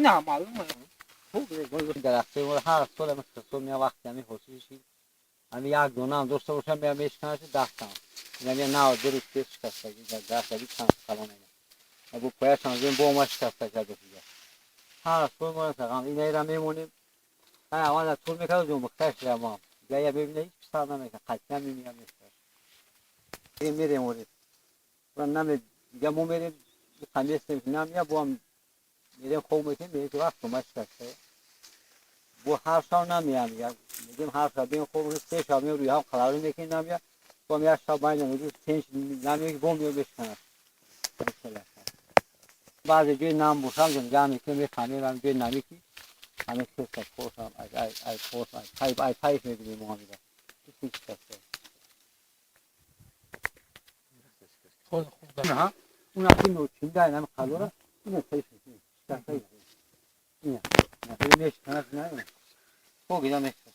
На, маълум. Дарахтои мо ҳар сол ами хирсо мея, вақти ами ҳосил шид, ами як дона ам дошта бошам, мея мешканаш 10 тан. Инам я 92 рӯз пеш шикастаги дарахт, яби чанд калон ина. Бо пояшам зем бо ма шикаста карда. Ҳар сол мо ғам инаира мемонем. Ҳай, аввал тул мекард, ҷомухташ ма. Я мебина, ҳеч писар намекард, қатъиян мемиям мешкаш. Мерем орем. Наме, дига мо мерем, қаместем, намя, бо ҳам мерем, хоб мекунем, мерем ки вақт ма шикаста. Бо ҳар шаб намеям, мегем ҳар шаб бем хоб, се шаб меем, рӯи ҳам қалаврӣ мекунем, намя, бо як шаб байна мегӯ тенш намея, бо меё мешканад. Баъзе ҷои нам бошам, ҷамъ мекунем, мефаҳмем, ҷои нами ки ҳамин хеса пошам, ай пош, ай пайш мебинем мо ҳамида. Шикаста. Хуб, хуб. Он аки ночинда инами қалора, ина сайш шикаста. Ина. Мешканад, на. Хоб, ина мешканад.